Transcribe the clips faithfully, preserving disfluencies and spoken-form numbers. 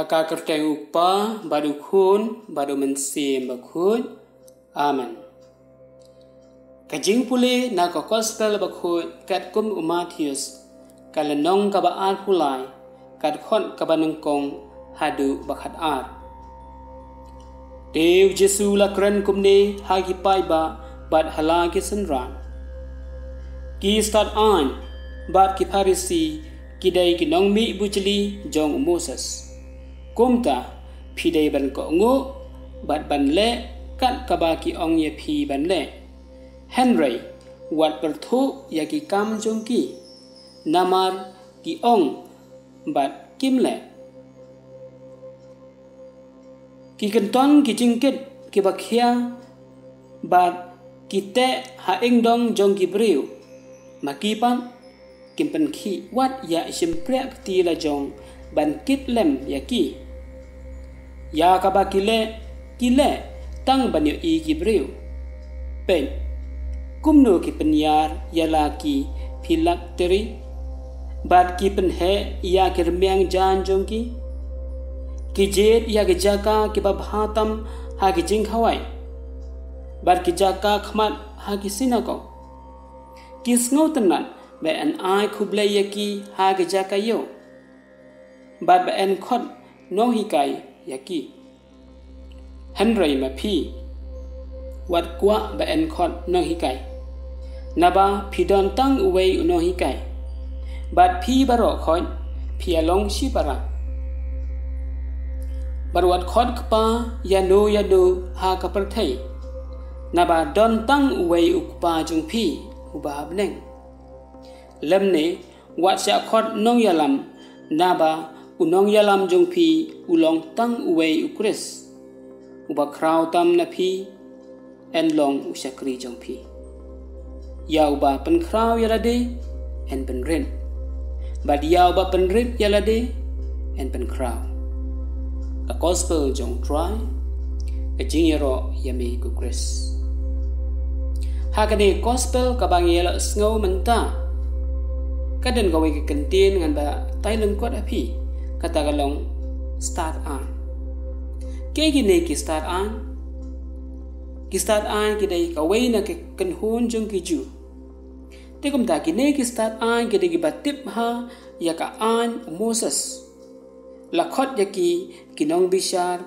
Ka kyrteng U Kpa, bad U Khun, bad U Mynsiem Bakhuid. Amen. Ka jingpule na ka Gospel Bakhuid katkum u Mathaios, ka lynnong kaba arphew lai, ka dkhot kaba nyngkong haduh ba khatar. Te U Jisu u la kren kumne ha ki paidbah bad ha la ki synran: Ki stad aiñ bad ki Pharisi ki dei ki nongmih bujli jong u Moses. Kumta, phi dei ban kohnguh bad ban leh kat kaba ki ong ïa phi ban leh. Hynrei, wat pyrthuh ïa ki kam jong ki, namar ki ong bad kim leh. Ki kynton ki jingkit kiba khia bad ki teh ha ingdong jong ki briew. Ma ki pat, kim pynkhih wat ïa i shympriahkti la jong ban kit lem ïa ki. Ïa kaba ki leh, ki leh tang ban ïohi ki briew. Peit, kumno ki pynïar ïa la ki phylactery, bad ki pynheh ïa ki rmiang jaiñ jong ki. Ki jied ïa ki jaka kiba bha tam ha ki jingkhawai, bad ki jaka khmat ha ki synagog. Ki sngewtynnat ba yn ai khublei ïa ki ha ki jaka ïew, bad ba yn khot nonghikai ïa ki. Hynrei ma phi, wat kwah ba yn khot nonghikai, naba phi don tang uwei u nonghikai, bad phi baroh khoit phi ïa long shipara. Bad wat khot kpa ïano ïano ha ka pyrthei, naba don tang uwei u Kpa jong phi uba ha bneng. Lymne, wat shah khot nongïalam, naba u nongïalam jong phi u long tang uwei u Khrist. Uba khraw tam na phi yn long u shakri jong phi. Ïa uba pynkhraw ïa lade yn pynrit, bad ïa uba pynrit ïa lade yn pynkhraw. Ka Gospel jong U Trai. Ka jingïaroh ïa me ko Khrist. Ha kane ka Gospel kaba ngi ïa la sngew mynta, ka don kawei ka kyntien ngan batai lyngkot ha phi, kata ka long stad aiñ. Kiei kine ki stad aiñ? Ki stad aiñ ki dei kawei na ki kynhun jong ki Jiw. Te kumta kine ki stad aiñ ki dei kiba tip bha ïa ka aiñ u Moses. La khot ïa ki ki nongbishar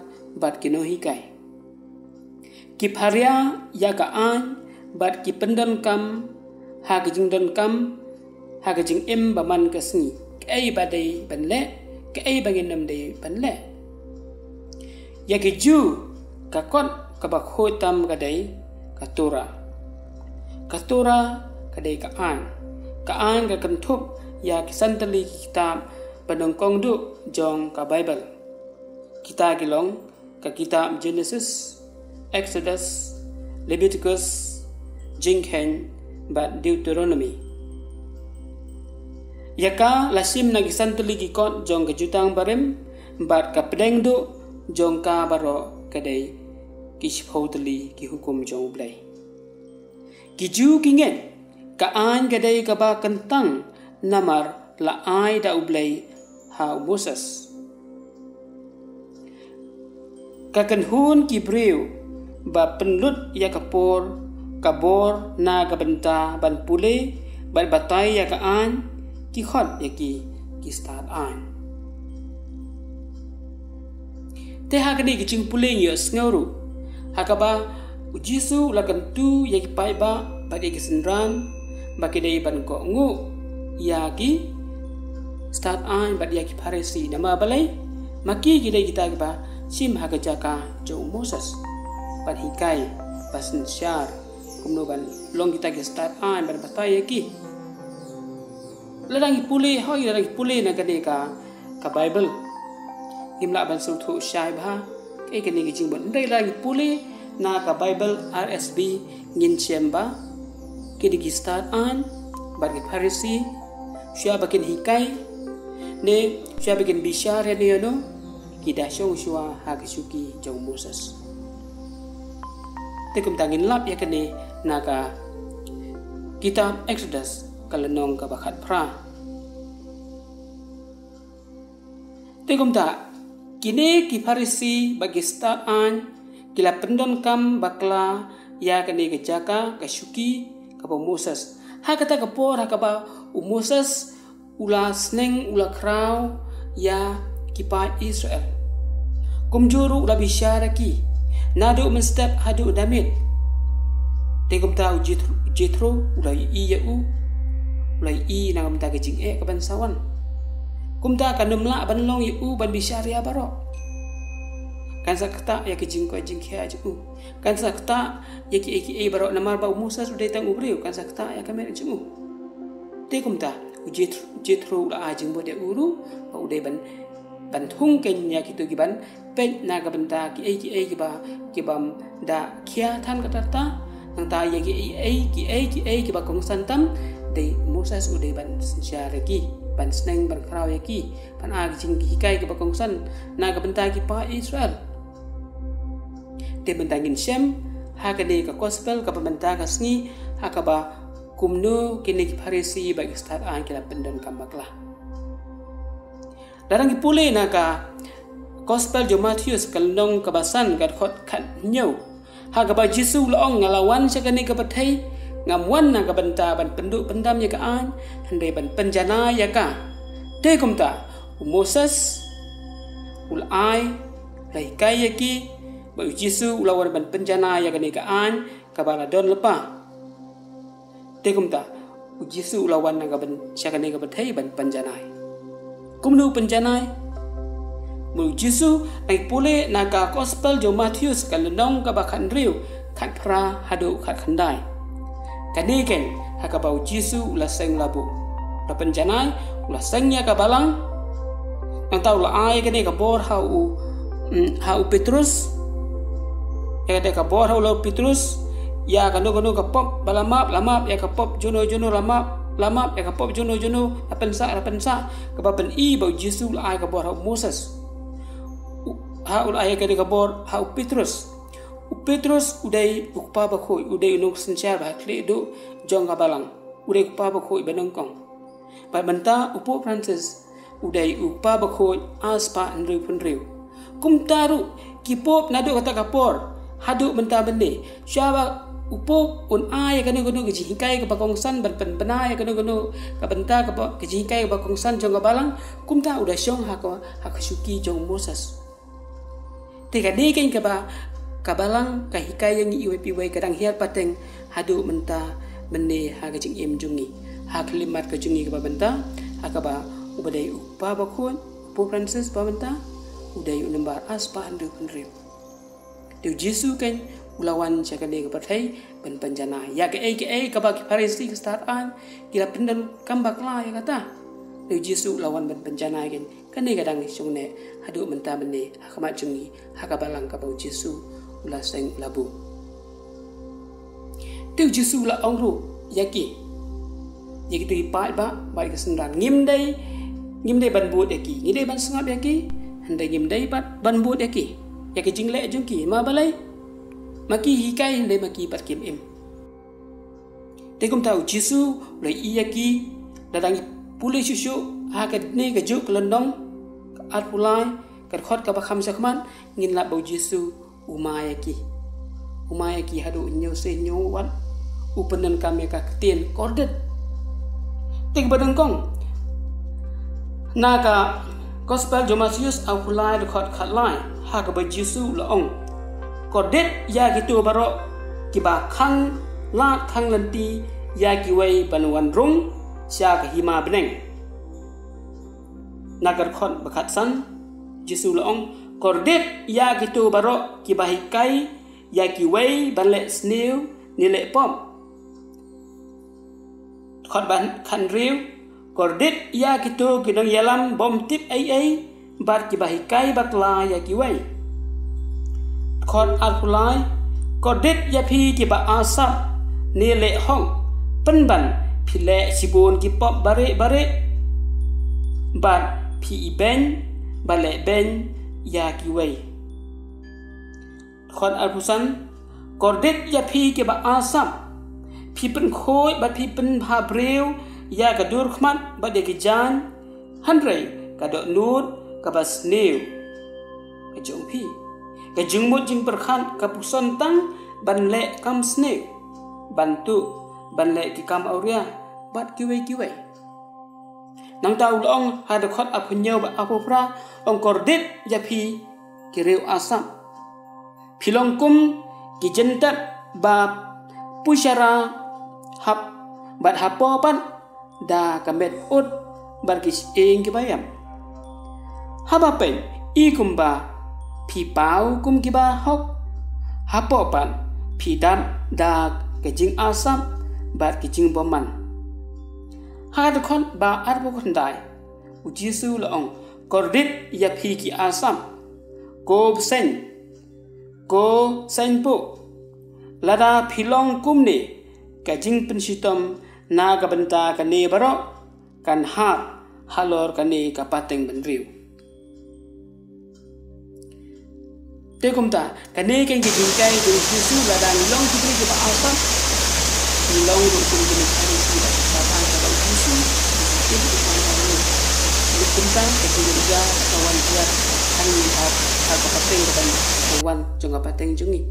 bad ki nonghikai. Ki pharia ïa ka aiñ bad ki pyndonkam ha ka jingdonkam, ha ka jingim ba man ka sngi, kaei ba dei ban leh, kaei ba ngin ym dei ban leh. Ïa ki Jiw, ka kot kaba khuid tam ka dei ka Torah. Ka Torah ka dei ka aiñ. Ka aiñ ka kynthup ïa ki san tylli ki kitab ba nyngkong duh jong ka Baibl. Kita ki long ka kitab Genesis, Exodus, Leviticus, Jingkheiñ, bad Deuteronomy. Ïa ka la shim na ki san tylli ki kot jong ka Jutang Barim, bad ka pdeng duh jong ka baroh ka dei ki shiphew tylli ki hukum jong U Blei. Ki Jiw ki ngeit ka aiñ ka dei kaba kyntang namar la ai da U Blei ha u Moses. Ka kynhun ki briew ba pynlut ïa ka por, ka bor na ka bynta ban pule bad batai ïa ka aiñ, ki khot ïa ki ki stad aiñ. Te ha kane ka jingpule ngi ïohsngew ruh ha kaba U Jisu u la kyntu ïa ki paidbah bad ïa ki synran ba ki dei ban kohnguh ïa ki stad aiñ bad ïa ki Pharisi. Namar balei? Ma ki ki dei kita kiba shim ha ka jaka jong u Moses ban hikai, ba synshar kumno ban long kita ki stad aiñ, ban batai ïa ki. Lada ngi pule, hooid, lada ngi pule na kane ka, ka Baibl, ngim lah ban sngewthuh shai bha kaei kane ka jingbun. Hynrei lada ngi pule na ka Baibl R S V, ngin shem ba kine ki stad aiñ bad ki Pharisi, shuwa ba kin hikai ne shuwa ba kin bishar ïano ïano, ki da shong shuwa ha ka shuki jong u Moses. Te kumta ngin lap ïa kane na ka kitab Exodus, ka lynnong kaba khatphra. Te kumta Kine ki Pharisi bad ki stad aiñ ki la pyndonkam bakla ïa kane ka jaka ka shuki kaba u Moses. Ha kata ka por ha kaba u Moses u la sneng u la khraw ïa ki paid Israel. Kumjuh ruh u la bishar ïa ki naduh mynstep haduh da miet. Te kumta u Jethro, Jethro u la ïohi ïa u, u la ïohi na ka bynta ka jingeh ka ban sa wan. Kumta kan ym lah ban long ïa u ban bishar ïa baroh. Kan sa ktah ïa ka jingkoit jingkhiah jong u. Kan sa ktah ïa kiei kiei baroh namar ba u Moses u dei tang u briew, kan sa ktah ïa ka met jong u. Te kumta u Jeth-, Jethro u la ai jingbud ïa u ruh ba u dei ban, ban thung kein ïa kito ki ban peit na ka bynta kiei kiei kiba, kibym da khia than kata kata. Nangta ïa kiei kiei, kiei kiei kiba kongsan tam, dei u Moses u dei ban synshar ïa ki, ban sneng ban khraw ïa ki, ban ai ki jinghikai kiba kongsan na ka bynta ki paid Israel. Te mynta ngin shem ha kane ka gospel kaba mynta ka sngi, ha kaba kumno kine ki Pharisi bad ki stad aiñ ki la pyndonkam bakla. Lada ngi pule na ka gospel jong u Mathaios ka lynnong kaba san ka dkhot khathynñiew, ha kaba u Jisu u la ong, nga la wan sha kane ka pyrthei, ngam wan na ka bynta ban pynduh pyndam ïa ka aiñ, hynrei ban pynjanai ïa ka. Te kumta u Moses u la ai, u la hikai ïa ki, bad u Jisu u la wan ban pynjanai ïa kane ka aiñ kaba la don lypa. Te kumta u Jisu u la wan na ka byn-, sha kane ka pyrthei ban pynjanai. Kumno u pynjanai? Mynta u Jisu, ngi pule na ka gospel jong u Mathaios ka lynnong kaba khathynriew, khatphra haduh khatkhyndai. Kane kein ha kaba u Jisu u la seng la buh, u la pynjanai, u la seng ïa ka balang. Nangta u la ai kane ka bor ha u, mm, ha u Petrus. Ïa kata ka bor ha u la u Petrus, ïa kano kano ka pop ba la map, la map, ïa ka pop juno juno la map, la map, ïa ka pop juno juno la pynsah, la pynsah, kaba pyni ba u Jisu u la ai ka bor ha u Moses. U, ha u la ai kane ka bor ha u Petrus. U Petrus u dei u kpa bakhuid, u dei u nongsynshar ba ha khlieh duh jong ka balang. U dei u kpa bakhuid ba nyngkong. Bad mynta u Pope Francis u dei u kpa bakhuid ar spah hynriew phew hynriew. Kumta ruh ki pope naduh kata ka por haduh mynta mynne, shuwa ba u pope un ai ïa kano kano ka jinghikai kaba kongsan, ban pynbna ïa kano kano ka bynta kaba, ka jinghikai kaba kongsan jong ka balang, kumta u da shong ha ka, ha ka shuki jong u Moses. Te kane kein kaba ka balang ka hikai ïa ngi iwei pa iwei, ka dang hiar pateng haduh mynta mynne ha ka jingim jong ngi, ha ka khyllipmat ka jong ngi kaba mynta, ha kaba u ba dei u kpa bakhuid, u Pope Francis ba mynta u dei u nombar ar spah hynriew phew hynriew. Te u Jisu kein u la wan sha kane ka pyrthei ban pynjanai ïa kaei kaei kaba ki Pharisi, ki stad aiñ ki la pyndonkam bakla ïa kata. Te u Jisu u la wan ban pynjanai kein. Kane ka dang shong ne haduh mynta mynne ha khmat jong ngi, ha ka balang kaba u Jisu u la seng, u la buh. Te u Jisu u la ong ruh ïa ki, ïa kito ki paidbah bad ki synran, ngim dei, ngim dei ban bud ïa ki, ngi dei ban sngap ïa ki, hynrei ngim dei pat ban bud ïa ki, ïa ki jingleh jong ki. Ma balei? Ma ki hikai hynrei ma ki pat kim im. Te kumta u Jisu u la ïohi ïa ki. Lada ngi pule shuh shuh ha kane kajuh ka lynnong, ka arphew lai, ka dkhot kaba kham shakhmat, ngin lap ba u Jisu u mai ïa ki. U mai ïa ki haduh hynñiew sien hynñiew wat, u pyndonkam ïa ka ktien kordit. Te kaba nyngkong, na ka gospel jong u Mathaios arphew lai, dkhot khatlai, ha kaba u Jisu u la ong, kordit ïa kito baroh kiba khang lad khang lynti ïa kiwei ban wan rung sha ka hima bneng. Na ka dkhot ba khatsan, u Jisu u la ong, kordit ïa kito baroh kiba hikai ïa kiwei ban leh sniew ne leh pop. Dkhot ba khathynriew, kordit ïa kito ki nongïalam bym tip ei ei bad kiba hikai bakla ïa kiwei. Dkhot arphew lai, kordit ïa phi kiba arsap ne leh hok, pynban phi leh shibun ki pop barieh barieh, bad phi ibeiñ ba leh beiñ ïa kiwei. Dkhot arphew san, kordit ïa phi kiba arsap, phi pynkhuid bad phi pynbha briew ïa ka dur khmat bad ïa ki jaiñ, hynrei ka dohnud kaba sniew. ka jong phi. Ka jingmut jingpyrkhat ka puson tang ban leh kam sniew, ban tuh, ban leh ki kam awria bad kiwei kiwei. Nangta u la ong ha dkhot arphew hynñiew bad arphew phra, ong kordit ïa phi ki riew asap. Phi long kum ki jyntat ba pushara hap bad hapoh pat da ka met ut bad ki shyieng kiba ïap. Haba peit i kumba phi paw kum kiba hok, hapoh pat phi dap da ka jingasap bad ki jingbymman. Ha ka dkhot ba arphew khyndai, u Jisu la ong, kordit ïa phi ki asap, ko bseiñ, ko seiñpuh. Lada phi long kumne, ka jingpynshitom na ka bynta kane baroh kan hap halor kane ka pateng bynriew. Te kumta, kane ka jinghikai jong u Jisu, lada ngi long ki briew kiba asap, ngi long ruh kum ki Pharisi bad ki Saddukasi ba u Jisu u tip u ong ha ngi. Te kumta, ka jingïarap ka wan jia ha ngi, ha, ha ka pateng kaba wan jong ka pateng jong ngi.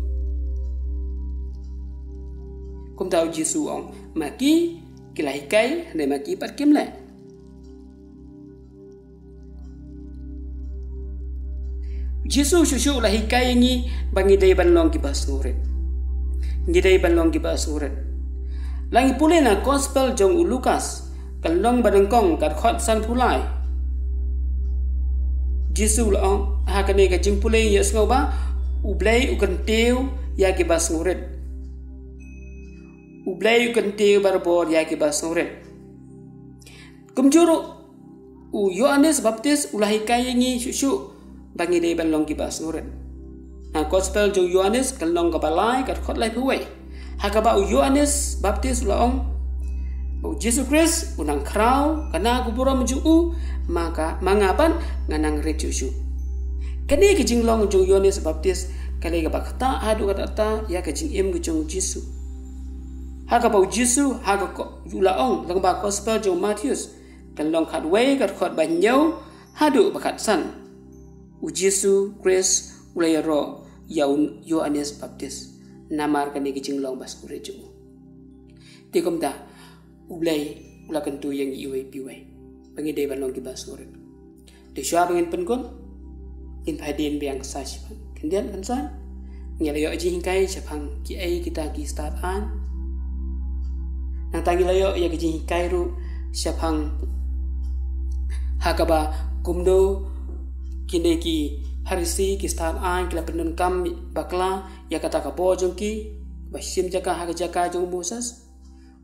Kumta u Jisu u ong, ma ki ki la hikai, hynrei ma ki pat kim leh. Jisu shuh shuh u la hikai ïa ngi ba ngi dei ban long kiba sngewrit. Ngi dei ban long kiba sngewrit. La ngi pule na gospel jong u Lukas, ka lynnong ba nyngkong, ka dkhot sanphew lai. Jisu u la ong, ha kane ka jingpule ngi ïohsngew ba U Blei u kyntiew ïa kiba sngewrit. U Blei u kyntiew barabor ïa kiba sngewrit. Kumjuh ruh u Ïoannis Baptis u la hikai ïa ngi shuh shuh ba ngi dei ban long kiba sngewrit. Na gospel jong u Ïoannis, ka lynnong kaba lai, ka dkhot laiphew wei. Ha kaba u Ïoannis Baptis u la ong ba u Jisu Khrist u nang khraw, ka na ka burom jong u, ma ka, ma nga pat nga nang rit shuh shuh. Kane ka jinglong jong u Ïoannis Baptis ka dei kaba ktah haduh katta katta ïa ka jingim ka jong u Jisu. Ha kaba u Jisu, ha ka ko-, u la ong, lyngba gospel jong u Mathaios, ka lynnong khatwei, ka dkhot ba hynñiew haduh ba khatsan. U Jisu Khrist u la ïaroh ïa u Ïoannis Baptis namar kane ka jinglong ba sngewrit jong u. Te kumta, U Blei u la kyntu ïa ngi iwei pa iwei ba ngi dei ban long kiba sngewrit. Te shuwa ba ngin pynkut, ngin peit biang sa shaphang khyndiat kynsan. Ngi la ïoh jinghikai shaphang kiei kita ki stad aiñ. Nangta ngi la ïoh ïa ka jinghikai ruh shaphang ha kaba kumno kine ki Pharisi, ki stad aiñ, ki la pyndonkam bakla ïa kata ka bor jong ki ba shim jaka ha ka jaka jong u Moses.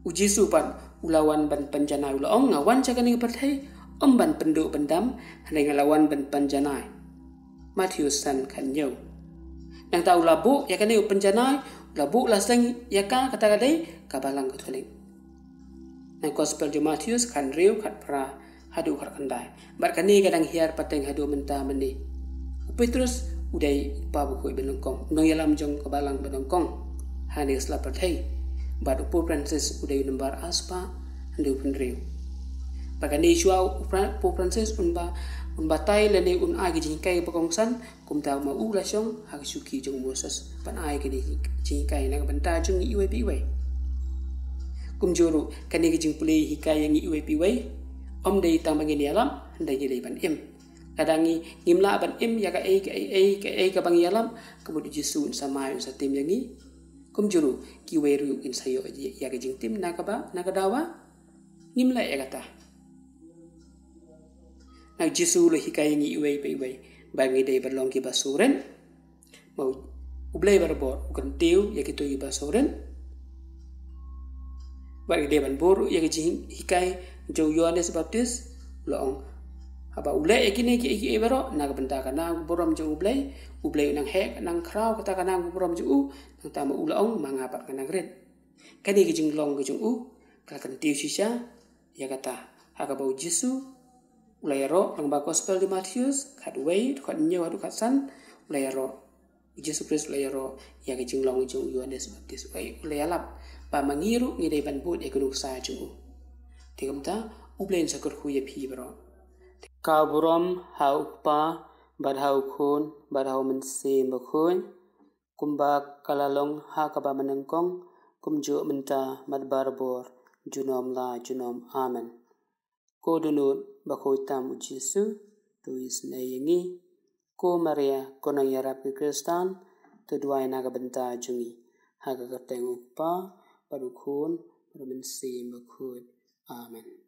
U Jisu pat u la wan ban pynjanai, u la ong, nga wan sha kane ka pyrthei ym ban pynduh pyndam, hynrei nga la wan ban pynjanai. Mathaios san khathynñiew. Nangta u la buh ïa kane u pynjanai, u la buh la seng ïa ka, kata ka dei ka balang Katholik. Na gospel jong u Mathaios khathynriew, khatphra haduh khatkhyndai. Bad kane ka dang hiar pateng haduh mynta mynne. U Petrus u dei u kpa bakhuid banyngkong, u nongïalam jong ka balang banyngkong ha kane ka sla pyrthei. Bad u Pope Francis u dei u nombar arspah hynñiewphew hynriew. Bad kane shuwa u Fra-, Pope Francis un ba, un batai lane un ai ka jinghikai ba kongsan, kumta ma u la shong ha ka shuki jong u Moses ban ai kane ka jinghikai na ka bynta jong ngi iwei pa iwei. Kumjuh ruh kane ka jingpule hikai ïa ngi iwei pa iwei ym dei tang ba ngin ïalap, hynrei ngi dei ban im. Lada ngi, ngim lah ban im ïa kaei kaei kaei kaba ngi ïalap, ka mut u Jisu un sa mai, un sa tim ïa ngi. Kumjuh ruh kiwei ruh kin sa ïoh ïa ka jingtim na kaba, na ka daw ba ngim leh ïa kata. Na u Jisu u la hikai ïa ngi iwei pa iwei ba ngi dei ban long kiba sngewrit. Ba U Blei barabor u kyntiew ïa kito kiba sngewrit. Bad ngi dei ban bud ïa ka jinghikai jong u Ïoannis Baptis, u la ong, haba u leh ïa kine kiei kiei baroh na ka bynta ka na ka burom jong U Blei, U Blei u nang heh, u nang khraw kata ka na ka burom jong u, nangta ma u la ong, ma nga pat nga nang rit. Kane ka jinglong ka jong u ka la kyntiew shisha ïa kata ha kaba u Jisu u la ïaroh, lyngba gospel jong u Mathaios khatwei, khathynñiew haduh khatsan, u la ïaroh. U Jisu Khrist u la ïaroh ïa ka jinglong jong u Ïoannis Baptis, u la, u la ïalap ba ma ngi ruh ngi dei ban bud ïa ka nuksa jong u. Te kumta, U Blei un sa kyrkhu ïa phi baroh. Ka burom ha u Kpa bad ha u Khun, bad ha u Mynsiem Bakhuid, kumba ka la long ha kaba mynnyngkong, kumjuh mynta, bad barabor, junom la junom. Amen. Ko dohnud bakhuid tam u Jisu, to isynei ïa ngi. Ko Maria, ko nongïarap ki Khristan, to duwai na ka bynta jong ngi. Ha ka kyrteng u Kpa, bad u Khun, bad u Mynsiem Bakhuid. Amen.